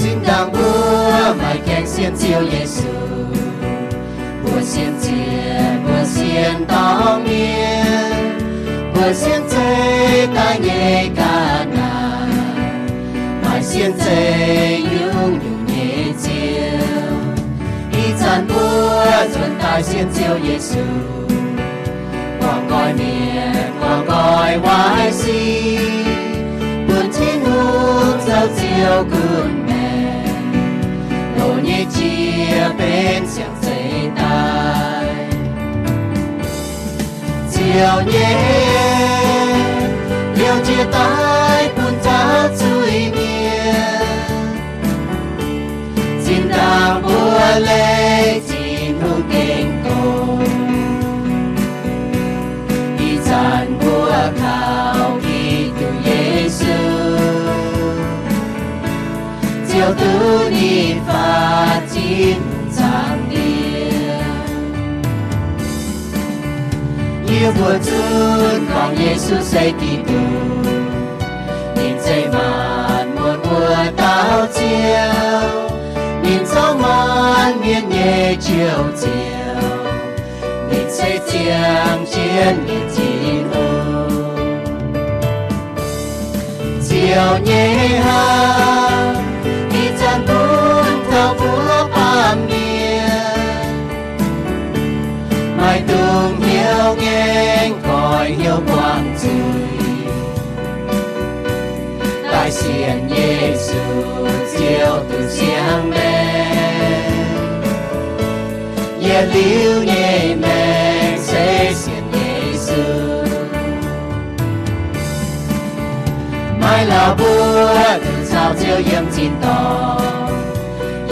Zinh ndaangc mbuo maaih gaengh sienx Ziouv Yesu, mbuo sienx ziec, mbuo sienx dorngx mienh, mbuo sienx zeiv daaih nyei ga'naaiv, maaih sienx zeiv nyungc-nyungc nyei ziouv. Ih zanc mbuo nzuonx daaih sienx Ziouv Yesu, guangc nqoi mienh, guangc nqoi waaic sic, bun Tin-Hungh zoux Ziouv gunv maengc, loz nyei jiex benx siang-zeix daaih. Ziouv nyei hnyouv jiex daaih bun zaux zuiz-mienh. Zinh ndaangc mbuo leih Tin-Hungh gengh gorngv, ih zanc mbuo kaux Giduc Yesu, ziouc duqv ninh faatv Tin-Hungh zaangc Diex. Yie mbuo zunv gorngv Yesu se Giduc, ninh se maanc muotc mbuo dauh Ziouv. Ninh zoux maanc mienh nyei Njoux Ziouv, ninh se ziangh jienv nyei Tin-Hungh. Ziouv nyei haav, ih zanc bun taux mbuo baamh mienh, maaih dungz hnyouv ngaengc, goix hnyouv buangh zuiz, daaih sienx Yesu Ziouv duqv siang-maengc. Yietc liuz nyei maengc se sienx Yesu. Maiv lauh mbuo duqv caux Ziouv yiem zinh dorngh,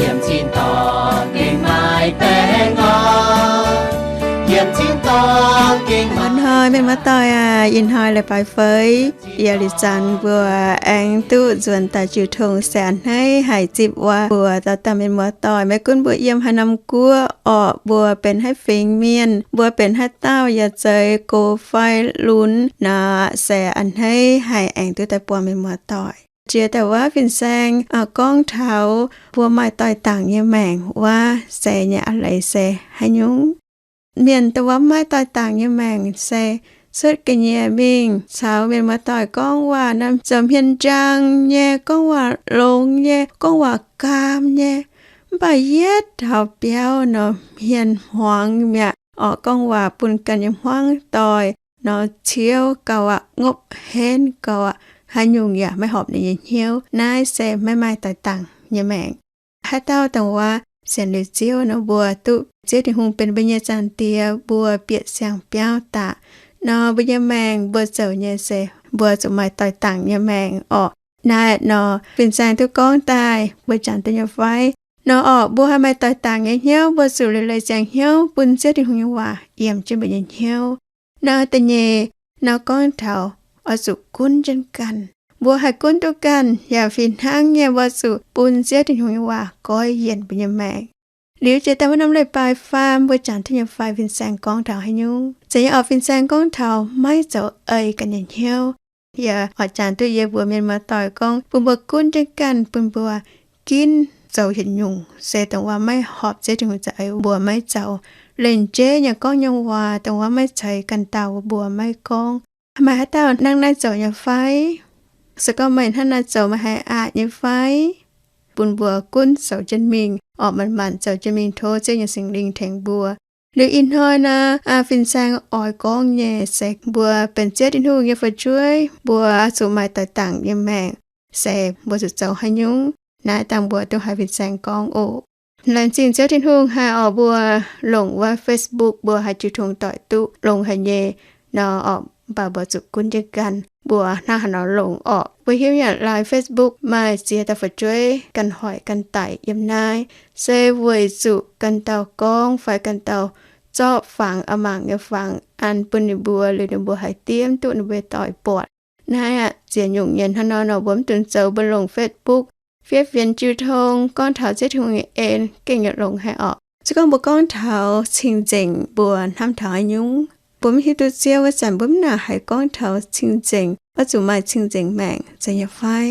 yiem zinh dorngh gengh maaih baengh orn, yiem zinh dorngh gengh maaih. Ih hnoi mienh muoz-doic aac, ih hnoi leiz-baaix feix, yie liuz zanc mbuo aengx duqv nzuonx daaih jiu tong se a'hneiv haic zipv waac mbuox dauh dauh mienh muoz-doic. Maiv gunv mbuo yiem haaix norm guoqv orqc, mbuo benx haaix fingx mienh, mbuo benx haaix dauh, yaac zeiz gox fai lunx nor, se a'hneiv haic aengx duqv daaih buangh mienh muoz-doic. Jiex daaih wuov fin-saeng gorngv taux mbuo maaih doix-dangc nyei maengc wuov se nyei a'leiz se haaix nyungc. Mienh dongh wuov maiv doix-dangc nyei maengc se cuotv ga'nyiec mingh caux mienh muoz-doic gorngv waac nor, zoux hmien njang nyei, gorngv waac longx nyei, gorngv waac gaam nyei. Mv baac yietv taux biauv nor, hmien hmuangx mi'aqv orqc, gorngv waac bun ganh nyei hmuangv doic nor ciouv gauh aqv, ngopv henv gauh aqv, haaix nyungc yaac maiv horpc ninh nyei hnyouv. Naaiv se maiv maaih doix-dangc nyei maengc. Haaix dauh dongh wuov sienx liuz Ziouv nor, mbuo duqv Ziouv Tin-Hungh benx mbuo nyei Zaangc Diex, mbuo bieqc siang-biauv daaih nor, mbuo nyei maengc mbuo zoux nyei se mbuo zuqc maaih doix-dangc nyei maengc orqc. Naaiv nor fin-saeng duqv gorngv daaih mbuo jangx duqv nyei fai? Nor orqc, mbuo haih maaih doix-dangc nyei hnyouv, mbuo zuqc leiz-leiz ziangh hnyouv bun Ziouv Tin-Hungh nyei waac yiem jienv mbuo nyei hnyouv. Nor da'nyeic nor gorngv taux oix zuqc gunv jienv ganh. Mbuo haih gunv duqv ganh yaac fih hnangv nyei, mbuo zuqc bun Ziouv Tin-Hungh nyei waac goiv yienc mbuo nyei maengc. Liuz jiex daaih wuov norm leiz-baaix faam mbuo jangx duqv nyei fai fin-saeng gorngv taux haaix nyungc? Zeiz nyei orqc, fin-saeng gorngv taux maiv zoux ei ganh nyei hnyouv. Yie oix jangx duqv yie mbuox mienh muoz-doic gorngv bun mbuo gunv jienv ganh, bun mbuo ginv zoux yietc nyungc se dongh wuov maiv horpc Ziouv Tin-Hungh za'eix mbuo maiv zoux. Lengc jeiv nyei gorngv nyei waac dongh wuov maiv ceix ganh dauh mbuo maiv gorngv. Maaih haaix dauh hnangv naaiv zoux nyei fai? Se gorngv meih hnangv naaiv zoux meih haih aqc nyei fai? Bun mbuo gunv zoux jienv mingh orqc, manc-manc zoux jienv mingh, tov Ziouv nyei Singx Lingh tengx mbuo. Liuz ih hnoi naaiv fin-saeng oix gorngv nyei se mbuo benx Ziouv Tin-Hungh nyei fu'jueiv, mbuo zuqc maaih doix-dangc nyei maengc, se mbuo zuqc zoux haaix nyungc? Naaiv dangh mbuo duqv haiz fin-saeng gorngv oc. Laengz zingh Ziouv Tin-Hungh haih orqc mbuo longc wuov Facebook mbuo haih jiu tong doic duqv longx haic nyei nor orqc, mv baac mbuo zuqc gunv jienv ganh mbuo hnangv haaix nor longc orqc. Mbuo hiuv yaac laaix Facebook maaih ziex dauh fu'jueiv ganh hoic ganh daic yiem naaiv, se weic zuqc ganh dauh gorngv fai ganh dauh zorqv fangx a'mangc nyei fangx an bun ninh mbuo, liuz ninh mbuo haih diemv duqv ninh mbuo doic buatc. Naaiv aqv, ziex nyungc nyei hnangv nor nor mbuo mv dungx zoux, mbuo longc Facebook fiev fienx jiu tong gorngv taux Ziouv Tin-Hungh nyei en gengh yietc longx haic orqc. Se gorngv mbuo gorngv taux cing-nzengc, mbuo hnamv taux haaix nyungc? Mbuo mv hiuv duqv Ziouv wuov zanc, mbuo mv nangc haiz gorngv taux cing-nzengc, oix zuqc maaih cing-nzengc maengc, zeiz nyei fai?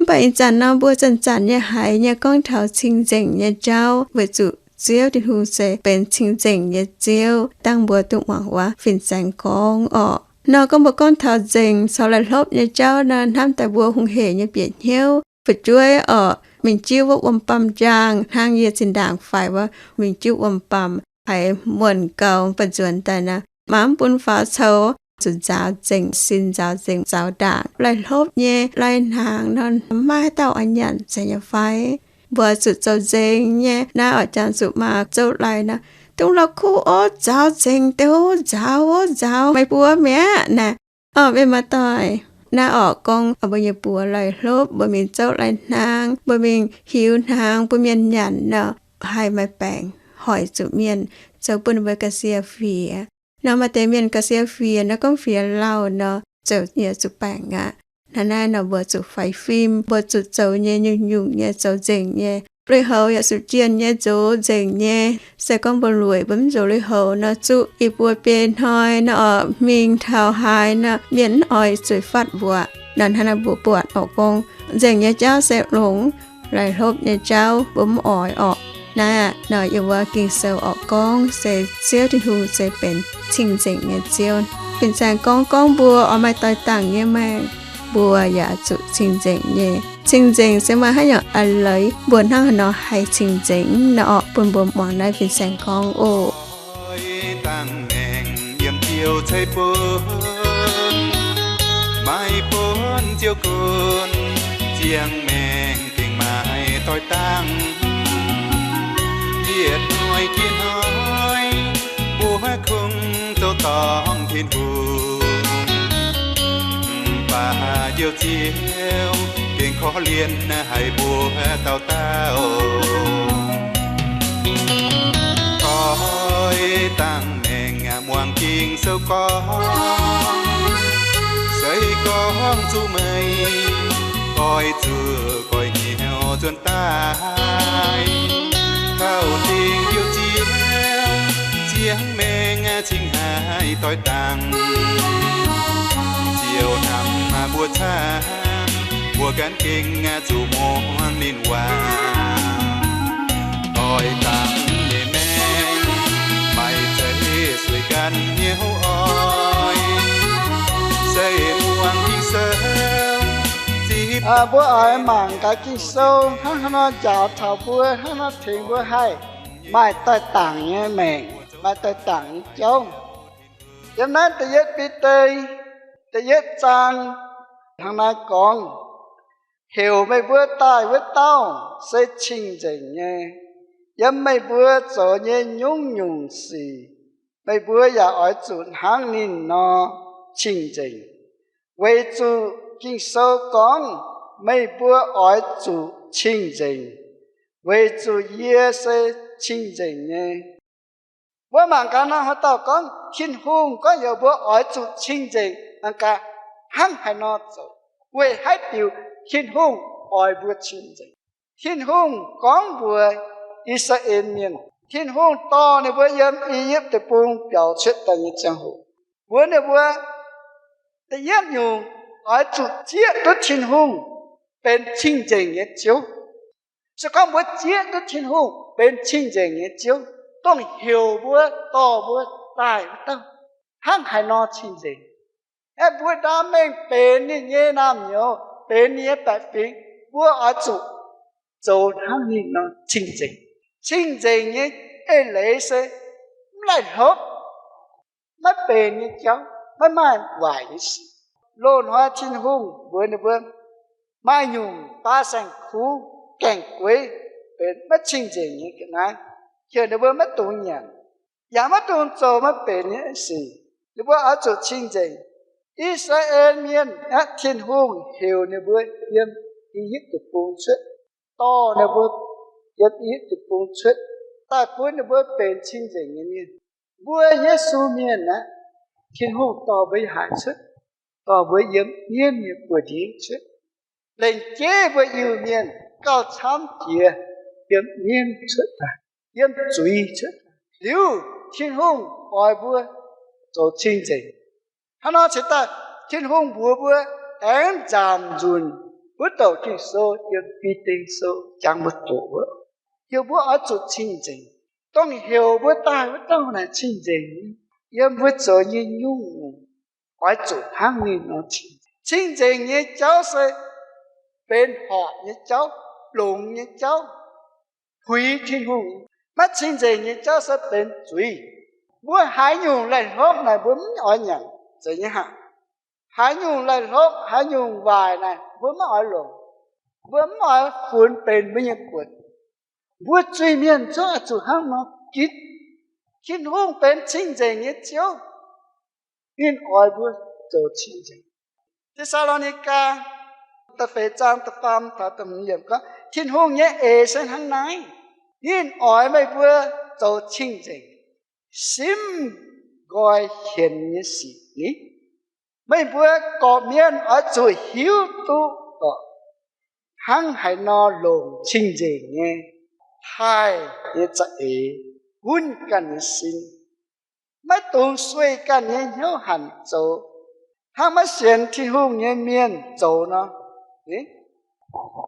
Mv baac ih zanc nor mbuo zanc-zanc nyei haiz nyei gorngv taux cing-nzengc nyei jauv, weic zuqc Ziouv Tin-Hungh se benx cing-nzengc nyei Ziouv, dangh mbuo duqv muangx wuov fin-saeng gorngv orqc. Nor gorngv mbuo gorngv taux nzengc caux laih hlopv nyei jauv nor, hnamv daaih mbuo hungh heic nyei bieqc hnyouv fu'jueiv orqc, mingh jiuv wuov wuom-baamh njang hnangv yie zinh ndaangc faix wuov, mingh jiuv wuom-baamh haiz muonc gaux ba'nzuonx daaih nor, maiv bun faaux coux, zuqc nzaaux nzengc sin, nzaaux nzengc nzaaux ndaangc. Laih hlopv nyei lai hnaangx nor, maiv haaix dauh oix nyanc zeiz nyei fai? Mbuo zuqc zoux nzengc nyei. Naaiv orqc, jangx zuqc maaih zouv laih nor, dongh la'kuqv orv, nzaaux nzengc deix, nzaaux orv, nzaaux, meih buoz mi'aqv naaic. Orqc, mienh muoz-doic, naaiv orqc gorngv mbuo nyei buoz laih hlopv, mbuo mingh zouv lai hnaangx, mbuo mingh hiuv hnaangx bun mienh nyanc nor, haih maaih baengc, hoic zuqc mienh, zoux bun ninh mbuo ga'sie fiex. Nor maaih deix mienh ga'sie fiex nor, gorngv fiex lauh nor, zoux yaac zuqc baengc aqv. Hnangv naaiv nor mbuo zuqc faix fim, mbuo zuqc zoux nyei nyungc-nyungc nyei, zoux nzengc nyei. Lui-houx yaac zuqc jienh nyei, nzox nzengc nyei. Se gorngv mbuo lueic mbuo mv nzox lui-houx nor, zuqc i buo biei hnoi nor orqc, mingh taux haaix nor, mienh mv oix zuqc fatv mbuo. Nor hnangv naaiv mbuo buatc orqc, gorngv nzengc nyei jauv se longx, laih hlopv nyei jauv mbuo mv oix orqc. Naaiv nor yiem wuov Ging-Sou orqc gorngv se Ziouv Tin-Hungh se benx cing-nzengc nyei Ziouv. Fin-saeng gorngv, gorngv mbuo oix maaih doix-dangc nyei maengc, mbuo yaac zuqc cing-nzengc nyei. Cing-nzengc se maaih haaix nyungc a'leiz mbuo hnangv haaix nor haih cing-nzengc nor orqc, bun mbuo muangx naaiv fin-saeng gorngv oc. Doix-dangc maengc yiem Ziouv ceix bun, maiv bun Ziouv gunv, ziangh maengc gengh maaih doix-dangc. Yietc hnoi jiex hnoi, mbuo kungx zoux dorngc Tin-Hungh. Mv baac Njoux Ziouv gengh korv-lienh haic mbuo dauh dauh. Doix-dangc maengc muangx Ging-Sou gorngv, se gorngv zuqc meih oix zuqc goiv hnyouv nzuonx daaih, taux dingc Njoux Ziouv, ziangh maengc cingx haih doix-dangc. Ziouv hnamv mbuo camv, mbuo ganh gengh zuqc muangx ninh waac. Doix-dangc nyei maengc maiv zeiz sueih ganh hnyouv oix, se muangx Ging-Sou zipv. Mbuo oix mangc gaax Ging-Sou hnangv haaix nor njaaux taux mbuo, hnangv haaix nor tengx mbuo haih maaih doix-dangc nyei maengc, maaih doix-dangc nyei jauv. Yiem naaiv da'yietv Bide, da'yietv zaang, hnangv naaiv gorngv, heuc meih mbuo daaih wuov dauh se cing-nzengc nyei. Yiem meih mbuo zoux nyei nyungc-nyungc sic, meih mbuo yaac oix zuqc hnangv ninh nor cing-nzengc. Weic zuqc Ging-Sou gorngv meih mbuo oix zuqc cing-nzengc, weic zuqc yie se cing-nzengc nyei. Mbuo mangc gaax nor, haaix dauh gorngv Tin-Hungh gorngv heuc mbuo oix zuqc cing-nzengc, mangc gaax hnangv haaix nor zoux, weic haaix diuc Tin-Hungh oix mbuo cing-nzengc. Tin-Hungh gorngv mbuox I^saa^laa^en Mienh, Tin-Hungh dorh ninh mbuo yiem I^yipv Deic-Bung biaux cuotv daaih nyei ziangh hoc, mbuox ninh mbuo, da'yietv nyungc, oix zuqc zieqv duqv Tin-Hungh benx cing-nzengc nyei Ziouv. Se gorngv mbuo zieqv duqv Tin-Hungh benx cing-nzengc nyei Ziouv, dongh heuc mbuo, dorh mbuo daaih wuov dauh, hnangv haaix nor cing-nzengc? Aeqv, mbuo ndaam mengh benx ninh nyei naamh nyouz, benx ninh nyei baeqc fingx, mbuo oix zuqc zoux hnangv ninh nor cing-nzengc. Cing-nzengc nyei eix leiz se mv laih hlopv, maiv benx nyei jauv, maiv maaih waaic nyei sic. Loz-hnoi Tin-Hungh mbuox ninh mbuo maaih nyungc baa saeng-kuv gaengh gueiv benx maiv cing-nzengc nyei ga'naaiv, heuc ninh mbuo maiv dungx nyanc, yaac maiv dungx zoux maiv benx nyei sic. Ninh mbuo oix zuqc cing-nzengc. I^saa^laa^en Mienh aqv, Tin-Hungh heuc ninh mbuo yiem I^yipv Deic-Bung cuotv, dorh ninh mbuo yiem I^yipv Deic-Bung cuotv, daaih bun ninh mbuo benx cing-nzengc nyei mienh. Mbuo Yesu Mienh aqv, Tin-Hungh dorh mbuo yiem haaix cuotv? Dorh mbuo yiem mienv nyei buoz-ndiev cuotv. Lengc jeiv mbuo Iu-Mienh gauh camv jiex yiem mienv cuotv daaih, yiem zuiz cuotv daaih. Liuz Tin-Hungh oix mbuo zoux cing-nzengc. Hnangv nor cingx daaih Tin-Hungh mbuox mbuo aengx nzaanc nzunc Wuov douc Ging-Sou yiem Bide Sou jangx mbuo doqc wuov, heuc mbuo oix zuqc cing-nzengc. Dongh heuc mbuo daaih wuov dauh naaic cing-nzengc, yiem mbuo zoux nyei nyungc-nyungc oix zuqc hnangv ninh nor cing-nzengc. Cing-nzengc nyei jauv se benx horpc nyei jauv, longx nyei jauv, puix Tin-Hungh. Maiv cing-nzengc nyei jauv se benx zuiz. Mbuo haaix nyungc laih hlopv naaic mbuo mv oix nyanc, zeiz nyei hnangv. Haaix nyungc laih hlopv, haaix nyungc waaic naaic mbuo mv oix longc. Mbuo mv oix funx benx mbuo nyei buonc. Mbuo zuiz-mienh zungv oix zuqc hnangv nor ginv. Tin-Hungh benx cing-nzengc nyei Ziouv. Ninh oix mbuo zoux cing-nzengc. Te^saa^lo^ni^gaa da'feix zaang da'faam taux da'hmz yiemc gorngv, Tin-Hungh nyei eix se hnangv naaiv. Ninh oix meih mbuo zoux cing-nzengc, simv nqoi hienx nyei sic ni. Meih mbuo gorqv-mienh oix zuqc hiuv duqv gorqv hnangv haaix nor longc cing-nzengc nyei taaih nyei za'eix gunv ganh nyei sin, maiv dungx sueih ganh nyei hnyouv hanc zoux hnangv maiv sienx Tin-Hungh nyei mienh zoux nor.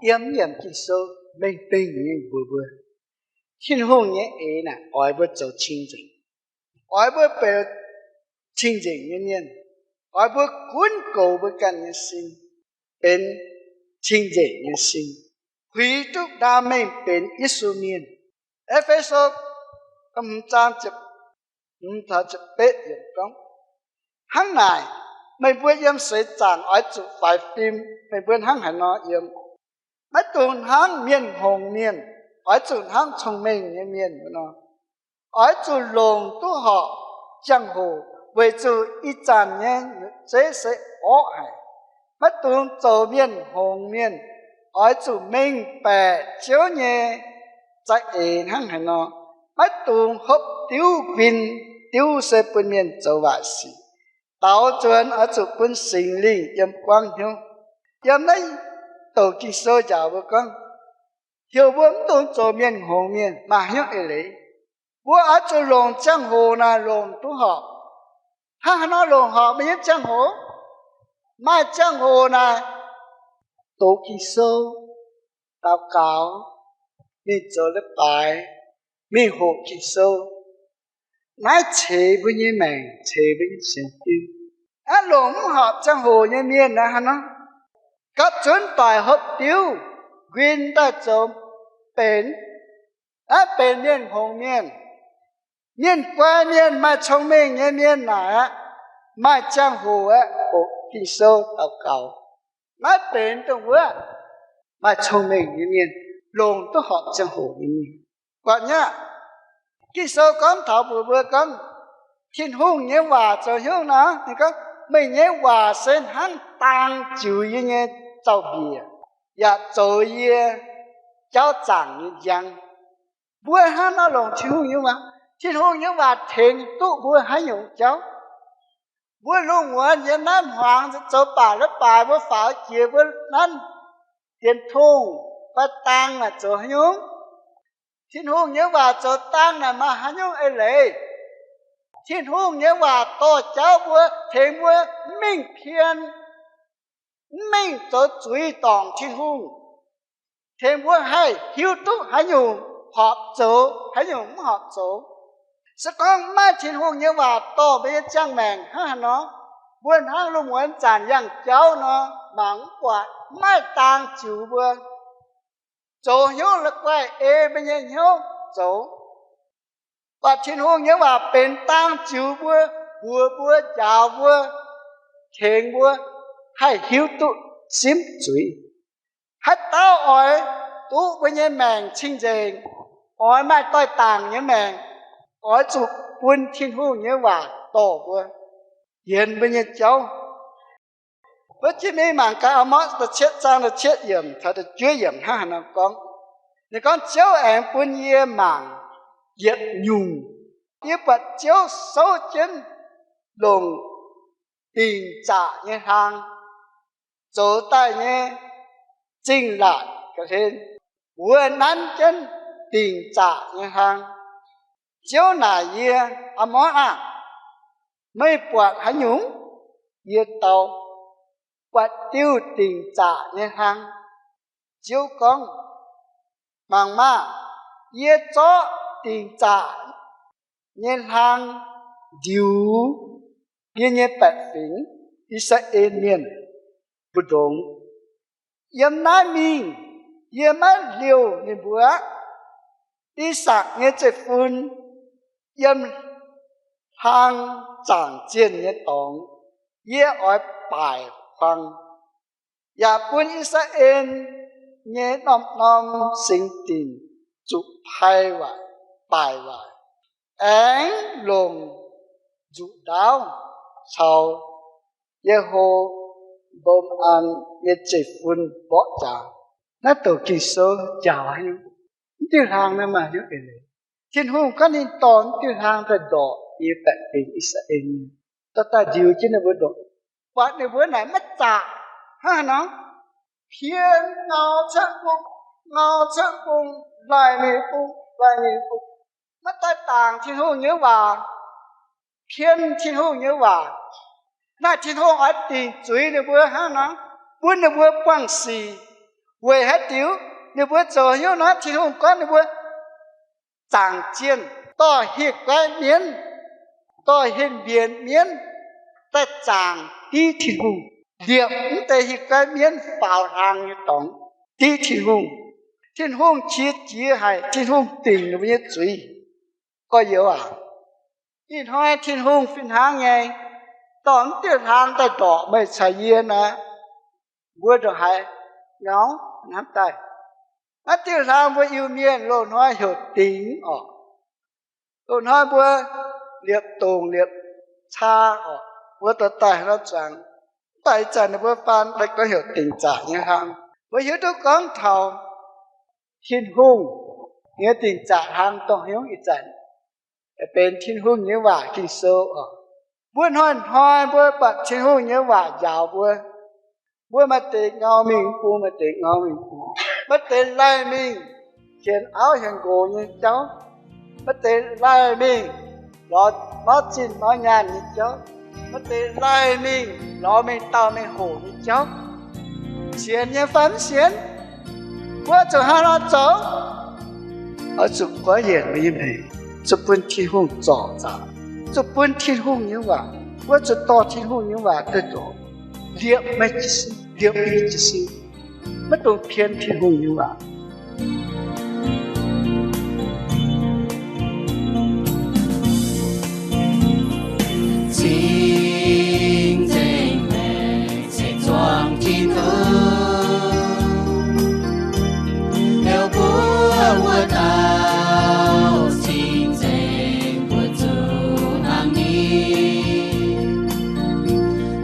Yiem yiemc Ging-Sou mengh dingh nyei mbuox mbuo, Tin-Hungh nyei eix naaic oix mbuo zoux cing-nzengc, oix mbuo benx cing-nzengc nyei mienh, oix mbuo gunv goux mbuo ganh nyei sin, benx cing-nzengc nyei sin, puix duqv ndaam mengh benx Yesu mienh. E^fe^so hmz zaang ziepc hmz taux ziepc betv yiemc gorngv, Hnangv naaic, meih mbuo yiem seix zaangc oix zuqc faix fim meih mbuo hnangv haaix nor yiem. Maiv dungx hnangv mienh hngongx mienh, oix zuqc hnangv cong-mengh nyei mienh nor. Oix zuqc longc duqv horpc ziangh hoc, weic zuqc ih zanc nyei nyutc zeiv se orqv haic. Maiv dungx zoux mienh hngongx mienh. Oix zuqc mengh baeqc Ziouv nyei za'eix hnangv haaix nor. Maiv dungx hopv diuv nquin. Diuv se bun mienh zoux waaic sic. Daaux nzuonx oix zuqc bun Singx Lingh yiem buangv hnyouv. Yiem naaiv douc Ging-Sou njaaux mbuo gorngv, heuc mbuo mv dungx zoux mienh hngongx mienh maaih hnyouv eix leiz. Mbuo oix zuqc longc ziangh hoc naaic longc duqv horpc. Hnangv haaix nor longc horpc meih nyei ziangh hoc? Maaih ziangh hoc naaic doqc Ging-Sou, daux gaux, mingh zoux leiz-baaix, mingh hoqc Ging-Sou. Naaiv ceix mbuo nyei maengc, ceix mbuo nyei sienx fim. Aav longc mv horpc ziangh hoc nyei mienh naaiv hnangv nor, gapv zunv doic hopv diuv nquin daaih zoux benx, aav benx mienh hngongx mienh. Mienh guai mienh, maaih cong-mengh nyei mienh naaic aqv, maaih ziangh hoc aeqv, hoqc Ging-Sou, daux gaux. Naaiv benx dongh wuov maaih cong-mengh nyei mienh, longc duqv horpc ziangh hoc nyei mienh. Buatc nyei aqv, Ging-Sou gorngv taux mbuox mbuo gorngv, Tin-Hungh nyei waac zoux hnyouv nor, ninh gorngv, meih nyei waac se hnangv daang ziux yie nyei zaux-mbiec, yaac zoux yie jauv zaangc nyei njang. Mbuo hnangv nor longc Tin-Hungh nyei waac. Tin-Hungh nyei waac tengx duqv mbuo haaix nyungc jauv. Mbuo lungh muonz yiem naaiv hmuangx zoux baac leiz-baaix, mbuo faaux jiex mbuo nanv dienx tongh fai dang naaic zoux haaix nyungc? Tin-Hungh nyei waac zoux dang naaic maaih haaix nyungc eix leiz? Tin-Hungh nyei waac dorh jauv mbuo, tengx mbuo mv mingh pien, mv mingh zoux zuiz dorngc Tin-Hungh, tengx mbuo haih hiuv duqv haaix nyungc horpc zoux, haaix nyungc mv horpc zoux. Se gorngv mv maaih Tin-Hungh nyei waac dorh mbuo nyei ziangh maengc hnangv haaix nor, mbuo hnangv lungh muonz zanc yangh jauv nor, mangc mv buatc, mv maaih dang ziux mbuo, zoux hnyouv la'guaih ei mbuo nyei hnyouv zoux. Mv baac Tin-Hungh nyei waac benx dang ziux mbuo, mbuox mbuo, njaaux mbuo, tengx mbuo haih hiuv duqv simv zuiz. Haaix dauh oix duqv mbuo nyei maengc cing-nzengc, oix maaih doix-dangc nyei maengc, oix zuqc bun Tin-Hungh nyei waac dorh mbuo, yienx mbuo nyei jauv. Mbuo jiex mingh mangc gaax Aa^morc da'cietv zaang da'cietv yiemc caux da'juov yiemc hnangv haaix nor gorngv. Ninh gorngv, Ziouv aengx bun yie mangc yietc nyungc. Yie buatc Ziouv souv jienv longc dingc zaqc nyei hlang, zoux daaih nyei zingh laatc ga'hlen wuov nanv jienv dingc zaqc nyei hlang. Ziouv naaic yie, Aa^morc aah! Meih buatc haaix nyungc? Yie dau, buatc diuh dingc zaqc nyei hlang. Ziouv gorngv, mangc maah! Yie zorqv dingc zaqc nyei hlang ndiux yie nyei baeqc fingx, I^saa^laa^en Mienh, mbu'ndongx. Yiem naaiv mingh yie maiv liouh ninh mbuo. I^sakc nyei zeiv-fun yiem hlang zaangc zienh nyei dorngx yie oix baaic huaang, yaac bun I^saa^laa^en nyei norm-norm singx dinc zuqc pai waaic, baaic waaic, aengx longc nzuqc ndaauv caux Ye^ho^mbom^an nyei zeiv-fun mborqv njaaux. Naaiv douc Ging-Sou njaaux haaix nyungc? Mv diuh hlaang naaiv maaih hnyouv eix leiz. Tin-Hungh gorngv ninh dorh mv diuh hlaang daaih ndorqc nyei baeqc fingx, I^saa^laa^en, dorh daaih ndiux jienv ninh mbuo ndongc. Buatc ninh mbuo naaic maiv zaqc hnangv haaix nor, pien ngau cuotv bung, ngau cuotv bung, laih mingh bung, laih mingh bung, maiv daaih dangc Tin-Hungh nyei waac, pien Tin-Hungh nyei waac. Naaiv Tin-Hungh oix dingc zuiz ninh mbuo hnangv nor, bun ninh mbuo buangh sic. Weic haaix diuc? Ninh mbuo zoux hnyouv nor, Tin-Hungh gorngv ninh mbuo zaangc zienh, dorh hih guaiv mienv, dorh hih mbienx mienv daaih zaangc div Tin-Hungh, liepc mv deix hih guaiv mienv faaux hlang nyei dorngx div Tin-Hungh. Tin-Hungh qiex jiez haic, Tin-Hungh dingc ninh mbuo nyei zuiz. Gorx-youz aac, ih hnoi Tin-Hungh fih hnangv nyei dorh mv diuh hlaang daaih ndorqc meih caux yie nor, mbuo ndongc haaix ngau hnamv daaih. Naaiv diuh hlaang mbuo Iu-Mienh loz-hnoi heuc dingc orqc. Loz-hnoi mbuo liepc dongc liepc caa orqc, mbuo dorh daaih nor zuangx. Mv baac ih zanc ninh mbuo faan daaih gorngv heuc dingc zaqc nyei hlaang. Mbuo hiuv duqv gorngv taux Tin-Hungh nyei dingc zaqc hlaang dongh haaix nyungc ih zanc, benx Tin-Hungh nyei waac Ging-Sou oc. Mbuo hnoi-hnoi mbuo buatc Tin-Hungh nyei waac njaaux mbuo. Mbuo maaih deix ngau mingh bung, maaih deix ngau mingh bung. Maaih deix laih mingh hienx auv hienx nqox nyei jauv. Maaih deix laih mingh lorz mauv zinh mauv nyaanh nyei jauv. Maaih deix laih mingh lorz mengh dauh mengh hoc nyei jauv. Sienx nyei fai mv sienx? Mbuo zuqc haaix nor zoux? Oix zuqc goiv yienc mbuo nyei maengc, zuqc bun Tin-Hungh zorc nzangc, zuqc bun Tin-Hungh nyei waac. Mbuo zuqc dorh Tin-Hungh nyei waac daaih zoux, liepc meih jiez sin, liepc yie jiez sin, maiv dungx pien Tin-Hungh nyei waac. Cing-nzengc maengc se zuangx Tin-Hungh, heuc mbuo wuov dauh cing-nzengc mbuo zuqc hnangv ni.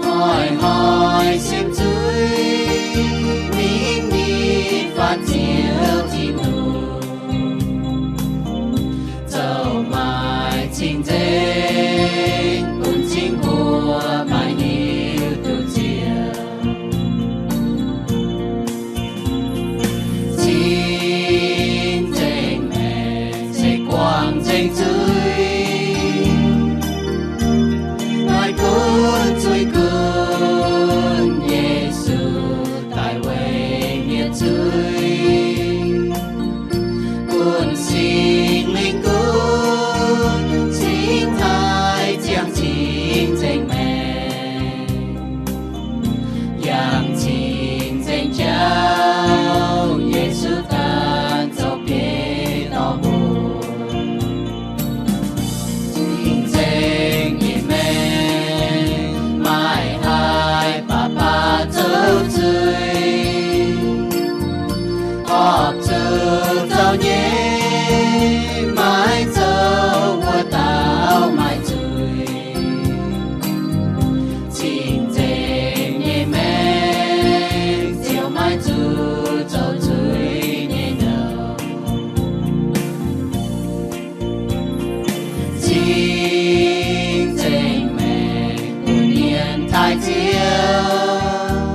Hnoi-hnoi siemv zuiz mingh nitv faatv Ziouv Tin-Hungh, zoux maaih cing-nzengc bun cing mbuo maaih hiuv duqv Ziouv. Cing-nzengc maengc se guangc nzengc zuiz, maaih gunv zuiz gunv, Yesu daaih weic mienh zuiz. Gunv Singx Lingh gunv cingx taaih ziangh cing-nzengc maengc, yangh cing-nzengc jauv, Yesu ganh zoux biei dorh mbuo. Cing-nzengc nyei maengc maiv haih baac baac zoux zuiz, horpc zuqc zoux nyei, maiv zoux wuov dauh maaih zuiz. Cing-nzengc nyei maengc ziouc maiv zuqc zoux zuiz nyei nouh. Cing-nzengc maengc bun mienh taaih Ziouv,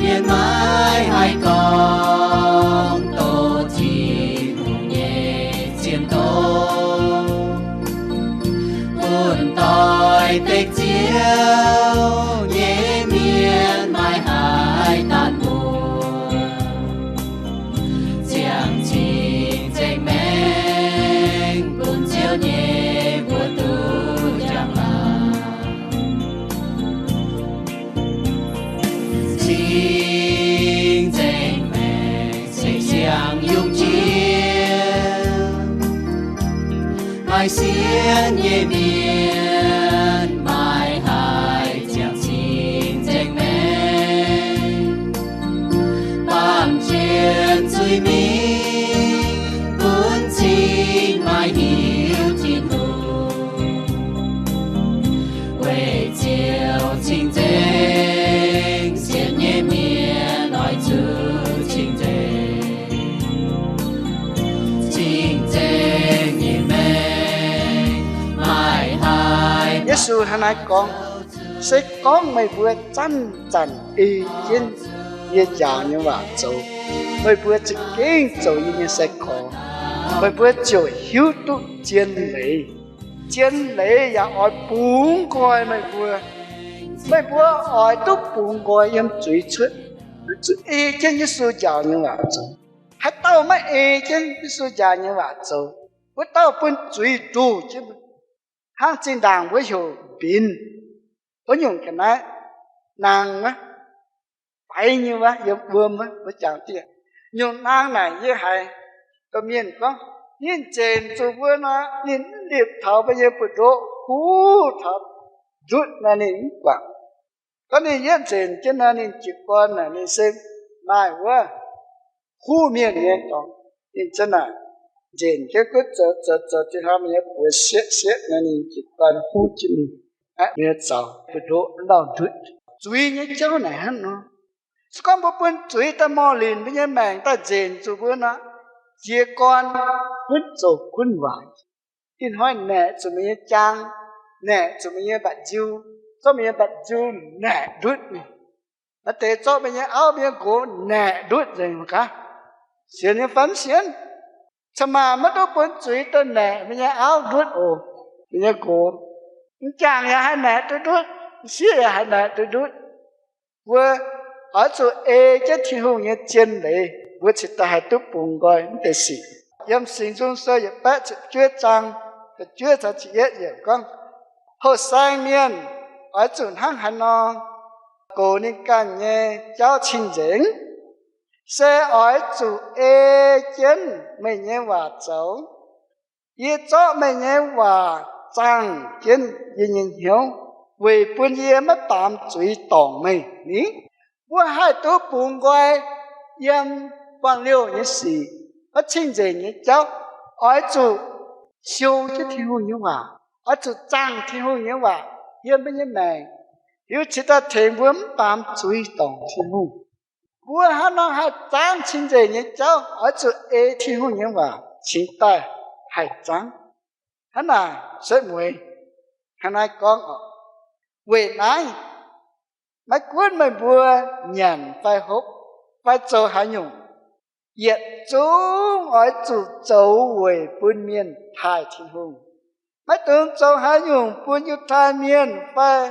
mienh maiv haih gorngv doqc Tin-Hungh nyei zien doz, bun doix-dekc Ziouv nyei mienh Sienx nyei mienh maaih haic ziangh cing-nzengc maengc, baamh jien zuiz-mingh bun cing maaih hiuv Tin-Hungh. Weic ziouc cing-nzengc sienx nyei mienh oix zuqc cing-nzengc. Cing-nzengc nyei maengc maaih haic. Yesu hnangv naaiv gorngv, Se gorngv meih mbuo zanc-zanc ei jienv yie njaaux nyei waac zoux, meih mbuo za'gengh zoux yie nyei sai-gorx. Meih mbuo ziouc hiuv duqv zien leiz. Zien leiz yaac oix bungx nqoi meih mbuo. Meih mbuo oix duqv bungx nqoi yiem zuiz cuotv, zuqc ei jienv Yesu njaaux nyei waac zoux. Haaix dauh maiv ei jienv Yesu njaaux nyei waac zoux, wuov dauh bun zuiz nduqc jienv. Hnangv zinh ndaangc mbuo heuc mbinx, wuov nyungc ga'naaiv, naang wuov, faix nyei wuov, yiem wuom wuov, mbuo jangx dieh. Nyungc naang naaic yie haiz domh mienh gorngv, ninh nzenc zuqc mbuo nor, ninh mv lipc taux mbuo nyei buoz-ndoqv, huv taux ndutv nor ninh mv guangc. Gorngv ninh yietv nzenc jienv nor, ninh jiez gorn naaic ninh se maaih wuov huv mienh nyei dorngx. Ninh zanc naaic nzenc jienv gunv zoux zoux zoux, dinh hnoi mbuo nyei buoz sietv sietv nor, ninh jiez gorn huv jienv ninh, aeqv, mbuo nyei zaux buoz-ndoqv lauh ndutv. Zuiz nyei jauv naaic hnangv nor. Se gorngv mbuo bun zuiz daaih morh linc mbuo nyei maengc daaih nzenc zuqc mbuo nor, jiez gorn gunv zoux gunv waaic. Ih hnoi naeqc zuqc meih nyei jaang, naeqc zuqc meih nyei mba'nziu, zorqv meih nyei mba'nziu naeqc ndutv. Maaih deix zorqv meih nyei auv, meih nyei nqox naeqc ndutv nzengc gaax. Sienx nyei fai mv sienx? Cin-maanc maiv duqv bun zuiz daaih naeqc meih nyei auv ndutv oc, meih nyei nqox. M'jangc yaac haih naeqc duqv ndutv, m'sieqv yaac haih naeqc duqv ndutv. Mbuo oix zuqc ei jienv Tin-Hungh nyei zien leiz, mbuo cingx daaih haih duqv bungx nqoi mv deix sic. Yiem Singx Nzung Sou yietc baeqv ziepc juov zaang da'juov caux ziepc yietv yiemc gorngv, houh saeng mienh oix zuqc hnangv haaix nor goux ninh ganh nyei jauv cing-nzengc? Se oix zuqc ei jienv meih nyei waac zoux. Yie zorqv meih nyei waac zaangh jienv yie nyei hnyouv, weic bun yie maiv baamz zuiz dorngc meih ni. Mbuo haih duqv bungx nqoi yiem buangh liouh nyei sic, maiv cing-nzengc nyei jauv, oix zuqc siou jienv Tin-Hungh nyei waac, oix zuqc zaangh Tin-Hungh nyei waac yiem mbuo nyei maengc, liuz cingx daaih tengx mbuo mv baamz zuiz dorngc Tin-Hungh. Mbuo hnangv nor haih zaangv cing-nzengc nyei jauv, oix zuqc ei Tin-Hungh nyei waac cingx daaih haih zaangv. Hnangv naaic setv mueiz hnangv naaiv gorngv oc. Weic naaiv, maiv gunv meih mbuo nyanc fai hopv fai zoux haaix nyungc, yietc zungv oix zuqc zoux weic bun mienh taaih Tin-Hungh. Maiv dungx zoux haaix nyungc bun Yiutai Mienh fai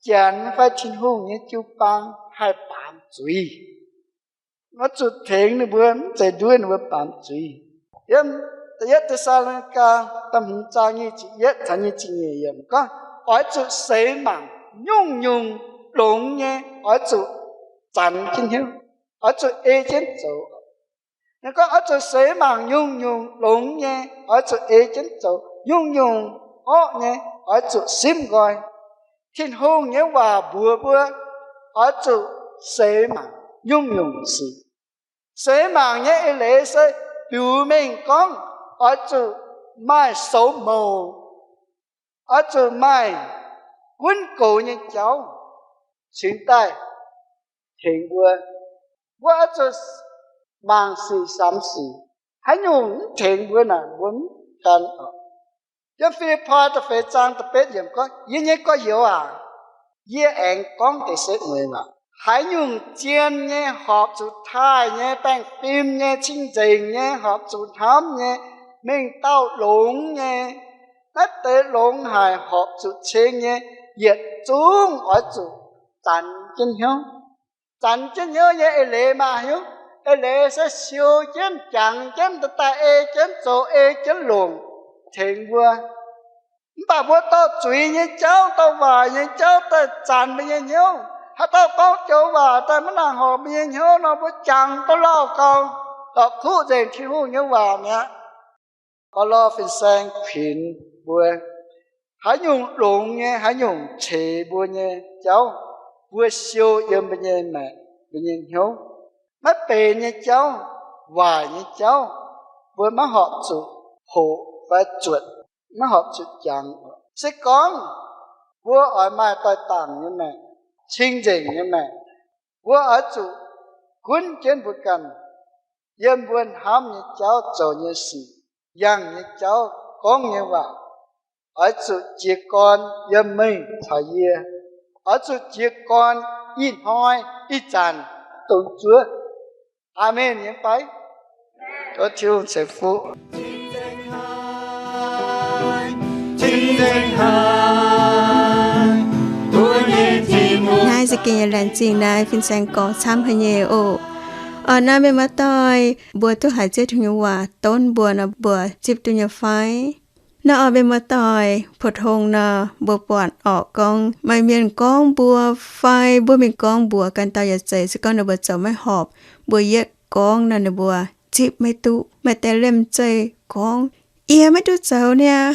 Janx fai Tin-Hungh nyei jiu-baang haih baamz zuiz. Oix zuqc tengx ninh mbuo, mv zeiz nduov ninh mbuo baamz zuiz. Yiem Da'yietv Te^saa^lo^ni^gaa da'hmz zaang nyic ziepc yietv caux nyic ziepc nyeic yiemc gorngv, oix zuqc seix mangc nyungc-nyungc longx nyei, oix zuqc zanx jienv hnyouv, oix zuqc ei jienv zoux. Ninh gorngv oix zuqc seix mangc nyungc-nyungc longx nyei, oix zuqc ei jienv zoux. Nyungc-nyungc orqv nyei, oix zuqc simv nqoi. Tin-Hungh nyei waac mbuox mbuo, oix zuqc seix mangc nyungc-nyungc sic. Seix mangc nyei eix leiz se biux mengh gorngv oix zuqc maaih soux mouc, oix zuqc maaih gunv goux nyei jauv cingx daaih tengx mbuo. Mbuo oix zuqc mangc sic samx sic. Haaix nyungc mv tengx mbuo naaic, mbuo mv gan oc. Yiem Fi^lipv^poi da'feix zaang da'betv yiemc gorngv, yie nyei gorx-youz aac, yie aengx gorngv deix setv mueiz waac. Haaix nyungc zien nyei, horpc zuqc taaih nyei, baengh fim nyei, cing-nzengc nyei, horpc zuqc hnamv nyei, mengh dauh longx nyei, naaiv deix longx haic horpc zuqc ceng nyei, yietc zungv oix zuqc zanx jienv hnyouv. Zanx jienv hnyouv nyei eix leiz maaih hnyouv. Eix leiz se siou jienv, jangx jienv, daaih ei jienv zoux, ei jienv longc, tengx mbuo. Mv baac mbuo dorh zuiz nyei jauv, dorh waaic nyei jauv daaih zanx mbuo nyei hnyouv. Haaix dauh gorngv joux waac daaih maiv nangc horpc mbuo nyei hnyouv nor, mbuo jangx duqv lauh gau, lorqc kuqv nzengc Tin-Hungh nyei waac mi'aqv. Baulo fin-saeng kuinx mbuo. Haaix nyungc longx nyei, haaix nyungc ceix mbuo nyei jauv, mbuo siou yiem mbuo nyei maengc, mbuo nyei hnyouv. Maiv benx nyei jauv, waaic nyei jauv, mbuo maiv horpc zuqc hoqc fai zuotc, maiv horpc zuqc jangx. Se gorngv mbuo oix maaih doix-dangc nyei maengc, cing-nzengc nyei maengc, mbuo oix zuqc gunv jienv mbuo ganh yiem mbuo hnamv nyei jauv zoux nyei sic, yangh nyei jauv, gorngv nyei waac, oix zuqc jiez gorn yiem meih caux yie, oix zuqc jiez gorn ih hnoi ih zanc dongh zuov. Aamen nyei fai? Tov Tin-Hungh ceix fuqv. Naaiv za'gengh yaac laengz zingh naaiv fin-saeng gorx camv haic nyei oc. Oc, naaiv mienh muoz-doic, mbuo duqv haiz Ziouv Tin-Hungh nyei waac donv mbuo nor, mbuo zipv duqv nyei fai? Naaiv oc, mienh muoz-doic, pou-tong nor, mbuo buatc oc, gorngv maaih mienh gorngv mbuox fai mbuo mingh gorngv mbuox ganh dauh yaac zeiz, se gorngv ninh mbuo zoux maiv horpc, mbuo yietv gorngv nor, ninh mbuo zipv maiv duqv. Maaih deix liemh zeih gorngv, Yie maiv duqv zoux niaa.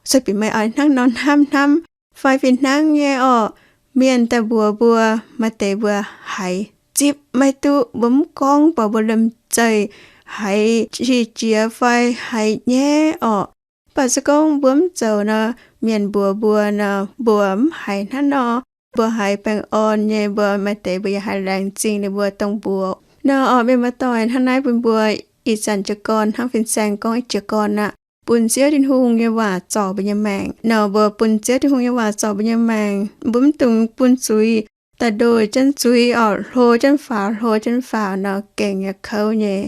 Sueih bieqc meih oix hnangv nor hnamv hnamv, fai fih hnangv nyei oc, mienh daaih mbuox mbuo, maaih deix mbuo haiz zipv maiv duqv, mbuo mv gorngv, mv baac mbuo liemh zeih haiz qiex jiez fai haiz nyaiv oc. Mv baac se gorngv mbuo mv zoux nor, mienh mbuox mbuo nor, mbuo mv haiz hnangv nor, mbuo haiz baengh orn nyei. Mbuo maaih deix mbuo yaac haiz laengz zingh ninh mbuo dongh mbuox nor. Oc, mienh muoz-doic, hnangv naaiv bun mbuo ih zanc jiez gorn hnangv fin-saeng gorngv jiez gorn aqv, bun Ziouv Tin-Hungh nyei waac zorc mbuo nyei maengc nor. Mbuo bun Ziouv Tin-Hungh nyei waac zorc mbuo nyei maengc, mbuo mv dungx bun zuiz daaih ndoih jienv zuiz oc, hlo jienv faaux, hlo jienv faaux nor, gengh nyei kouv nyei.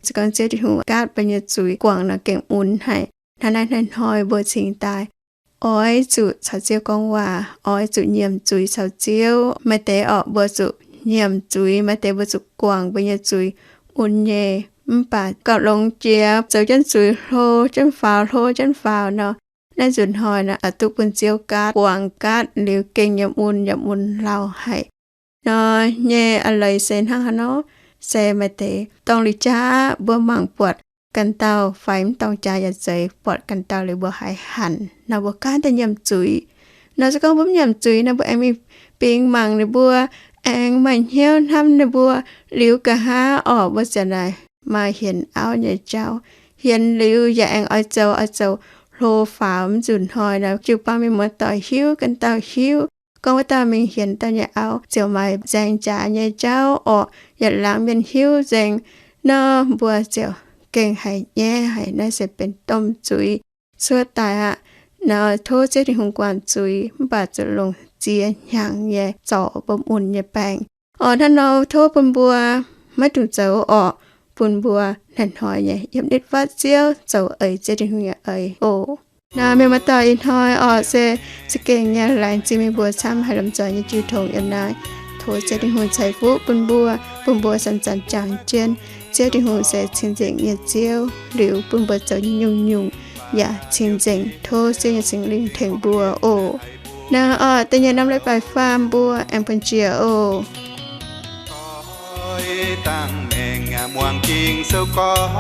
Se gorngv Ziouv Tin-Hungh gaatv mbuo nyei zuiz guangc nor, gengh mun haic. Hnangv naaiv hnoi-hnoi mbuo cingx daaih oix zuqc caux Ziouv gorngv waac, oix zuqc nyiemc zuiz caux Ziouv. Maaih deix oc, mbuo zuqc nyiemc zuiz, maaih deix mbuo zuqc guangc mbuo nyei zuiz, mun nyei. Mv baac gauh longx jiex zoux jienv zuiz hlo jienv faaux, hlo jienv faaux nor, naaiv nzunc hnoi nor, oix duqv bun Ziouv gaatv, guangc gaatv liuz gengh yaac mun, yaac mun lauh haic. Nor nyei a'leiz se hnangv haaix nor? Se maaih deix dorngh liuz jaax, mbuo mangc buatc ganh dauh fai mv dorngh jaax yaac zeiz, buatc ganh dauh liuz mbuo haiz hanc nor, mbuo gaanv daaih nyiemc zuiz. Nor se gorngv mbuo mv nyiemc zuiz nor, mbuo aengx mingh bingx mangc ninh mbuo, aengx maaih hnyouv hnamv ninh mbuo liuz, nqa'haav orqc, mbuo ziouc naaic maaih hienx auv nyei jauv. Hienx liuz yaac aengx oix zoux, oix zoux hlo faaux. Mv nzunc hnoi nor, jiu-baang mienh muoz-doic hiuv, ganh dauh hiuv, gorngv wuov dauh mingh hienx dauh nyei auv ziouc maaih nzaeng jaax nyei jauv orqc, yietc laangz mienh hiuv nzengc nor, mbuo ziouc gengh haiz nyaiv haic. Naaiv se benx domh zuiz cuotv daaih aqv. Nor tov Ziouv Tin-Hungh guangc zuiz, mv baac zuqc longc ziex hnyangx nyei zorc mbuo mun nyei baengc. Oc, hnangv nor tov bun mbuo maiv dungx zoux orqc, bun mbuo hnoi-hnoi nyei yiem nitv fatv Ziouv, zoux eix Ziouv Tin-Hungh nyei eix oc. Nor mienh muoz-doic, ih hnoi orqc se za'gengh nyei laengz zingh meih mbuo camv haic lomh nzoih nyei jiu tongx yiem naaiv. Tov Ziouv Tin-Hungh ceix fuqv bun mbuo, bun mbuo zanc-zanc jangx jienv Ziouv Tin-Hungh se cing-nzengc nyei Ziouv, liuz bun mbuo zoux nyungc-nyungc yaac cing-nzengc. Tov Ziouv nyei Singx Lingh tengx mbuo oc. Naaiv orqc, da'nyeic norm leiz-baaix faam mbuo aengx bun jiex oc. Oix dangh maengc muangx Ging-Sou gorngv,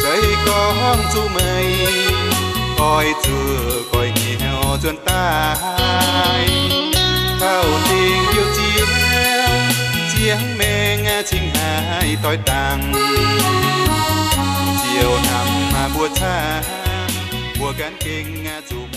se gorngv zuqc meih oix zuqc goiv hnyouv nzuonx daaih, taux dingc youh ziex ziangx maengh cingx haih doix dangh. Ziouv hnamv mbuo caangv, mbuo ganh gengh zuqc